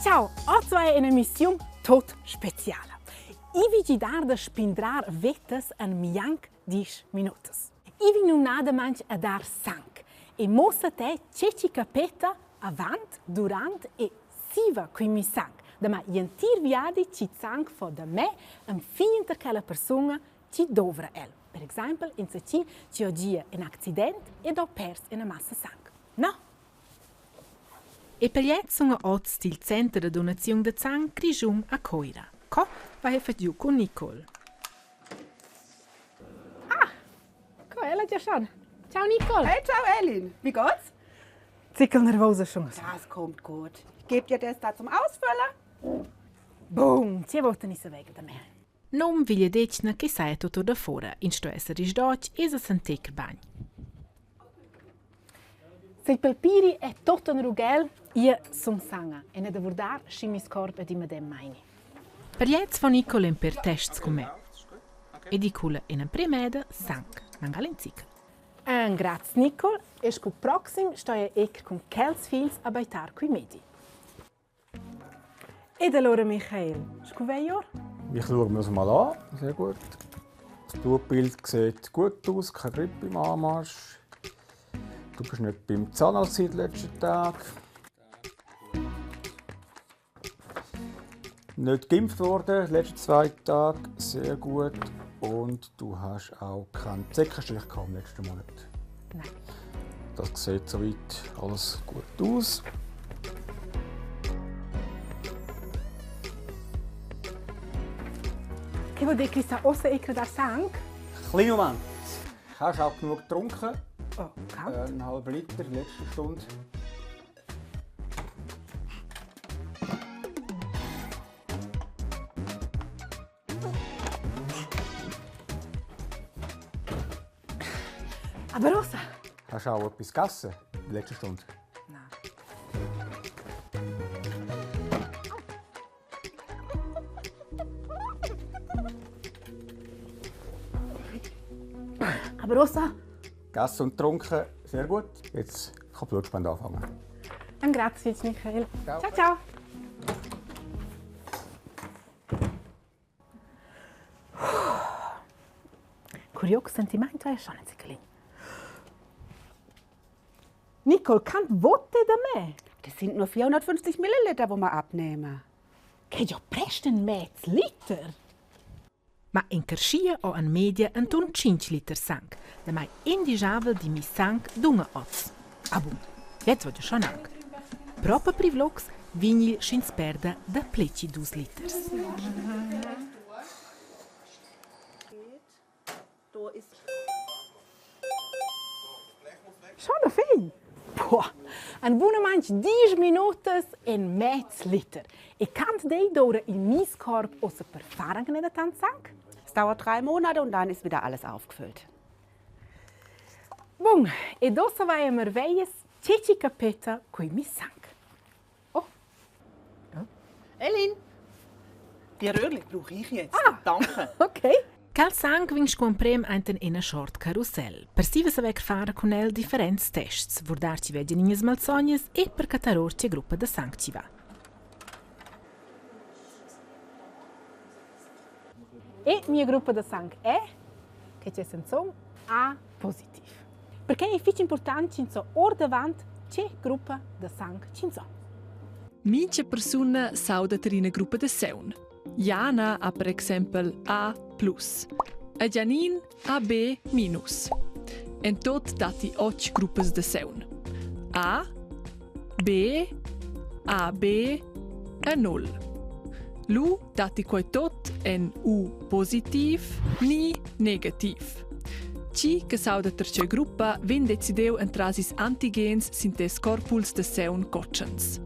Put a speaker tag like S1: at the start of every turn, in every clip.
S1: ciao, oz vai ina missiun tot speciala. I vi gidar da spindrar vetas en mianc 10 minutas. I vi numnadamaing a dar sang e muossa te che chi capeta avant, durant e siva cui mi sang. Dama l'entir viadi chi sang fo da me enfin inter quella persuna chi dovra el. Per exaimpel insacchi chi ho gia ün accident ed ho pers üna massa sang. No? E per gliez sun oz dil center da donaziun da sang Grischun a Coira. Co va ei fatg giu cun Nicole? Ah, co è la già schon? Ciao Nicole!
S2: Hey, ciao Elin! Wie geht's?
S1: Zickel nervosa schon.
S2: Das kommt gut. Ich gebe dir das da zum Ausfüllen.
S1: Boom, tge vota ni savega da me. Num vegliadetgna che saja tut or dafora, ins sto esser risdotg e sa sentir bagn. Se il palpiri è tot en rughel, ia sun sanga e ne da vurdar schi mis corp è di medem meini. Per gliez fa Nicole in per tests cun me. E di culla in empremeda sang, mangal in zichel. Graz Nicole, e scu proxim stoia ecr cun quels figls a baitar cui medi. Ed allora Michael, scu vei or?
S3: Ich schaue mir das mal an. Sehr gut. Das Blutbild sieht gut aus, keine Grippe im Anmarsch. Du bist nicht beim Zahnarzt seit letzten Tag. Nicht geimpft worden, die letzten zwei Tage. Sehr gut. Und du hast auch keinen Zeckenstich gehabt im letzten Monat.
S1: Nein.
S3: Das sieht soweit alles gut aus.
S1: Che vuol dir che sta ossa ecra dar sang?
S3: Kleiner Moment. Hast auch genug getrunken?
S1: Oh, kalt.
S3: Einen halben Liter in der letzten Stunde.
S1: Aber rosa.
S3: Hast du auch etwas gegessen in der letzten Stunde?
S1: Nein. Aber rosa.
S3: Gegessen und getrunken, sehr gut. Jetzt kann die Blutspende anfangen.
S1: Dann grazie, Michael.
S3: Ciao.
S1: Ciao, ciao. Curios sentiment è schon ein Nicole, kann vote da me?
S2: Das sind nur 450 Milliliter, wo wir abnehmen.
S1: Che jo prest en mez liter. Ma in carschia o en media enturn 5 liter sang, damai indigiavel di mi sang dunga oz. Ah bun, jetzt voglio schon anc. Propa privlocs vignil sch'ins perda da pleci dus liters. Schon fin. Boah, en bunamain 10 minutas en mez liter. E quant dei doura il mis corp ossa per far anche da tant sang?
S2: Es dauert 3 Monate und dann ist wieder alles aufgefüllt.
S1: Bun, ed ossa vai a marveglias tge chi capeta coi mis sang. Oh.
S2: Elin,
S4: die Röhrli brauche ich jetzt.
S1: Ah.
S4: Danke.
S1: Okay. Quel sang vegn sco emprem ainten ina short carussel. Per siva saver far cun el differents tests, vurdar chi vegien ignas malsognas e per cattar or tge gruppa da sang chi va. E mia gruppa da sang è, che c'è senz'om, A positiv. Perché è fitg important ch'ins so ordavant tge gruppa da sang ch'ins ho.
S5: Mincha persuna s'auda tar ina gruppa da seun. Jana ha per exempel A+. E Gianin ha B-. En tot datti otg gruppas da seun. A, B, AB e 0. Lu datti quei tot en U positiv ni negativ. Chi che s'auda tar tgei gruppa vegn decideu entras ils antigens sin tes corpuls da seun cotschens.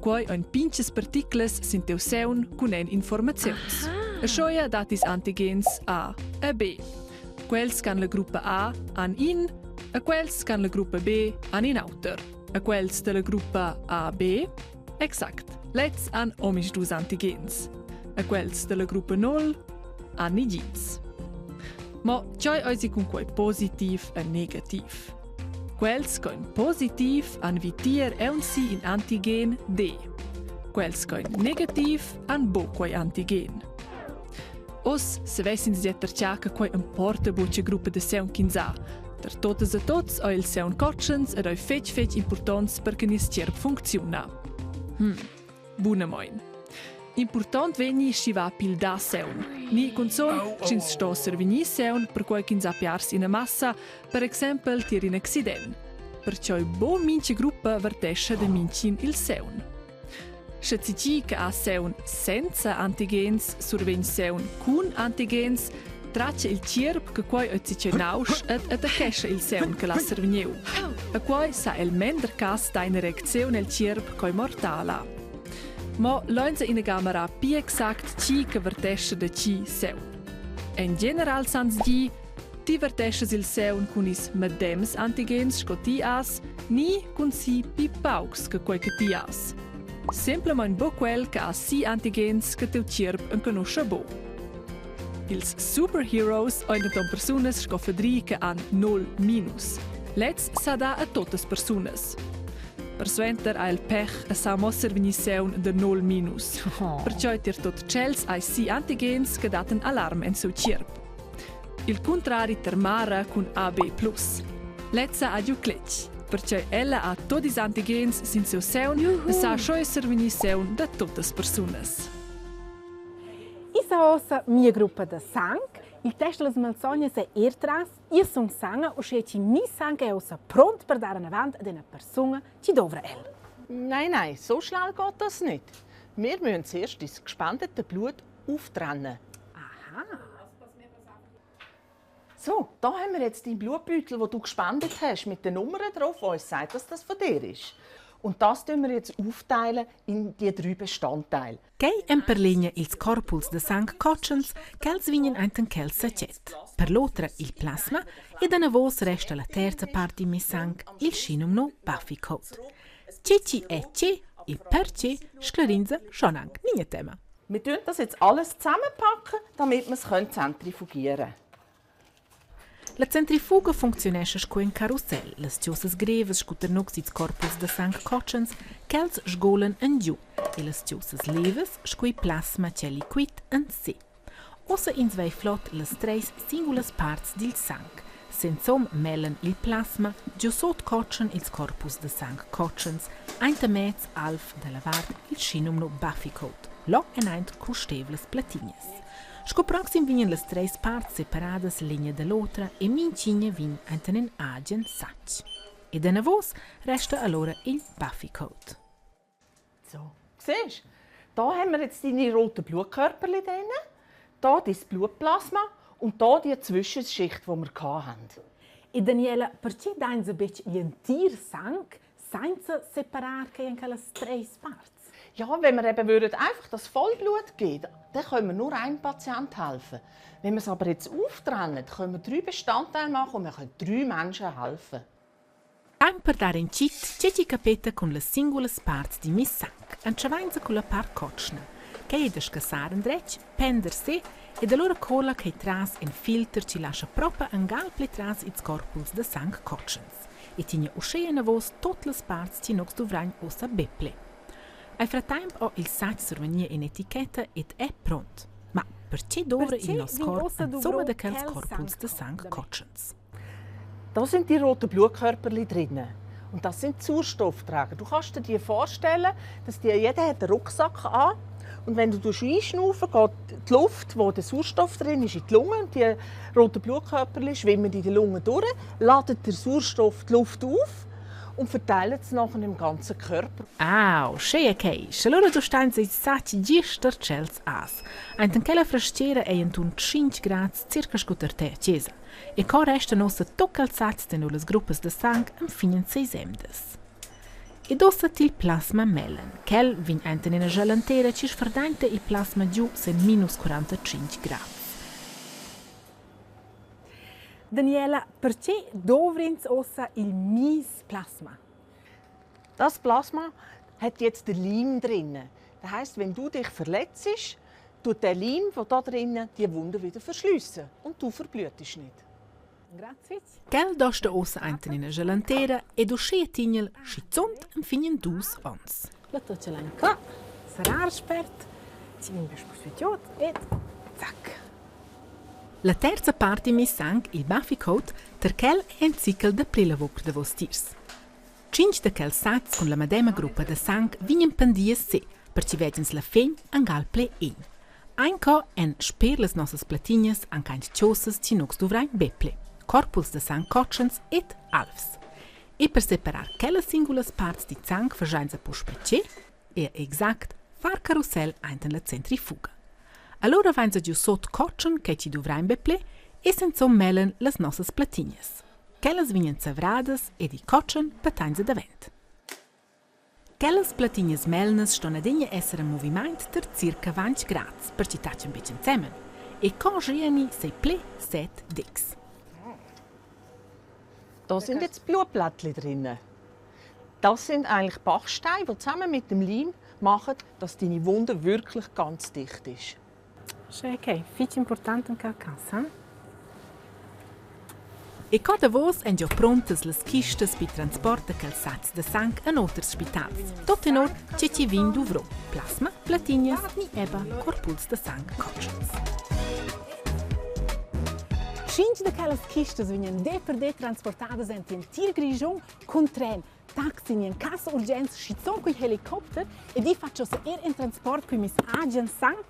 S5: Quei ein pintgas particlas sin teu seun cun en informaziuns. E schoia dat ils antigens A e B. Quels can la gruppa A han in e quels can la gruppa B han in auter. E quels della gruppa AB? Exact, lezs han omisdus antigens. E quels della gruppa 0 han nigins. Mo tgei eisi cun quei positiv e negativ? Quels con positiv han vitier aunc in antigen D. Quels ch'ein negativ han buc quei antigen. Oz savessins dir tertgar che quei emporta buc tgei gruppa da saung ch'ins ha. Per totas e tots ei il saung cotschens ed ei fetg fetg impurtonts per che nies tgierp funcziuna. Bunamein. Impurtont vegni schi va pil da saung. Ni cunzun sch'ins sto survegnir saung perquei ch'ins ha piars ina massa, per exempel tier in accident. Perciò bo mincha gruppa vertescha da minchin il saung. Sche tgi che ha saung senza antigens survegn saung cun antigens, traccia il tgierp che quei ei tgei nausch ed attachescha il saung che l'ha survegniu. E quei sa el mender cass dar ina reacziun el tgierp ch'ei mortala. Mo lein ina gamera pli exact tgi che vertescha da tgi saung. En general sans di, ti verteschas il saung cun ils medems antigens sco ti has, ni cun si pli paucs che quei che ti has. Semplamein buc quel che ha si antigens che tiu tgierp enconuscha buc. Ils superheroes ein denton persunas sco Fedri che han null minus. Lez sa da a totas persunas. Persuenter ha il pech e sa mo survegnir seun da null minus. Oh. Perciò tier tot tschels hai si antigens che dattan alarm en seu tgierp. Il cuntrari ter Mara cun AB+. Lezza ha giu cletg, perche ella ha tot ils antigens sin siu seun e sa scho esser vegnir seun da totas persunas.
S1: Isa ossa mia gruppa da sang. Il test da las malsognas è er tras. Io sun sanga, uschè chi mi sang è ussa pront per dar anavant ad ina persuna chi dovra el.
S4: Nein, nein, so schnell geht das nicht. Wir müssen zuerst das gespendete Blut auftrennen.
S1: Aha.
S4: So, da haben wir jetzt deinen Blutbeutel, den du gespendet hast, mit den Nummern drauf, die uns sagt, dass das von dir ist. Und das tun wir jetzt aufteilen in die drei Bestandteile.
S1: Quei emperlegna ils corpuls da sang cotschens ch'els vegnan enten quel sachet. Per l'otra il plasma ed anavos resta la terza part dil mes sang, il schinumno Buffy Coat. Tge chi è tge e perche sclarinza schon anc nigna tema.
S4: Wir tun das jetzt alles zusammenpacken, damit wir es zentrifugieren können.
S1: La centrifuga funcziunescha sco in carussel. Las chaussas grevas sco ternucs ils corpus da sang cotschens ch'els sgolan engiu e las chaussas levas sco il plasma ch'è liquid en si. Ussa ins vei flot las treis singulas parts dil sang. Senzom mellen il plasma, giusot cotschen ils corpus da sang cotschens, aintamez alv dalla vart il schinumno Buffy Coat. Lo en aint custevlas platignas. Sco proxim vegnan las treis parts separadas l'egna dall'otra e mintgina vegn enten in agen satg. Ed anavos resta allora il Buffy Coat.
S4: So, siehst du? Da haben wir jetzt deine roten Blutkörperchen drin, da dein Blutplasma und da die Zwischenschicht, die wir hatten.
S1: E Daniela, perché dainsa betg gl'entir sang sainza separar quei en quellas treis parts?
S4: Ja, wenn wir eben würden einfach das Vollblut geben, dann können wir nur einem Patient helfen. Wenn wir es aber jetzt auftrennen, können wir drei Bestandteile machen und wir können drei Menschen helfen.
S1: Aunc per dar in tgit tgei chi capeta cun las singulas parts dil mi sac, entschevainsa culla part cotschna. Quei ei da scassar endretg, pender si ed allura cola quei tras in filter chi lascha propa angal pli tras ils corpuls da sang cotschens e tigna uschè enavos tot las parts chi nus duvrain ussa be pli. Ei fratemp ho il sac survegnir in'etichetta ed è pront. Ma perche dovra il nos corp insomma da quels corpuls da sang cotschens?
S4: Da sind die roten Blutkörperchen drin. Und das sind Sauerstoffträger. Du kannst dir die vorstellen, dass die, jeder hat einen Rucksack an. Und wenn du einschnaufen geht die Luft, wo der Sauerstoff drin ist, in die Lunge. Und die roten Blutkörperchen schwimmen in die Lunge durch, laden den Sauerstoff die Luft auf und verteilen es nachher im ganzen Körper.
S1: Au, sche okay. Sche lura du steins ei sati gist der tschels as. Ainten quella frastiera ei entun 5 grads circa scu ter te a chesa. E co restan ussa tuc alzats tenor las gruppas da sang enfin seis emdas. Ed ussa til plasma mellen. Quel vegn enten ina gialantera chi sfrdainta il plasma giu sen minus 45 grads. Daniela, perche dovrins ussa il mies plasma?
S4: Das Plasma hat jetzt den Leim drin. Das heisst, wenn du dich verletzt, tut der Leim, der da drinnen, die Wunde wieder verschliessen und du verblutest nicht.
S1: Grazie. Quel dosta ussa enten ina gialantera ed uschia tignel schizunt enfin dus ons. La tocca qua. Separar spert. Ci vegn be e zac. La terza part di mis sang, il Buffy Coat, ter quel è in zichel dapli lavur davos tiers. Tschintg da quels sats cun la medema gruppa da sang vegnan pendias si, per chi vegians la fin angal ple in. Ein co en sper las nossas platignas anc aint chosas chi nus duvrain be ple, corpuls da sang cotschens ed alvs. E per separar quellas singulas parts di sang faschainsa puspè che? Er exact far carussel ainten la centrifuga. Allura vainsa giu sot cotschen che chi duvrain be ple e sensom mellen las nossas platignas. Quellas vegnan zavradas ed il cotschen patainsa davent. Quellas platignas melnas ston adegna esser en movimaint ter circa 20 grads per chi tatschen betg ensemen. E co gieni sei ple set dics.
S4: Da sind jetzt Blutblättchen drin. Das sind eigentlich Bachsteine, die zusammen mit dem Leim machen, dass deine Wunde wirklich ganz dicht ist.
S1: Sche ok, fitg important en quel cas, eh? E co davos èn già prontas las kistas per transport da quels sats da sang en oters spitals. Tot tenor tge chi vegn duvro: plasma, platignas ni eba corpuls da sang cotschens. Tschintg da quellas kistas vegnan de per de transportadas enten l'entir Grischun cun tren, taxi ni en cass urgents schizun cul helicopter ed i faccio er in transport cun mis agen sang.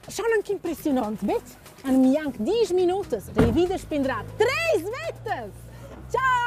S1: Schon anche impressionant, betg? En mianc 10 minutas revida spindrà treis vettas! Ciao!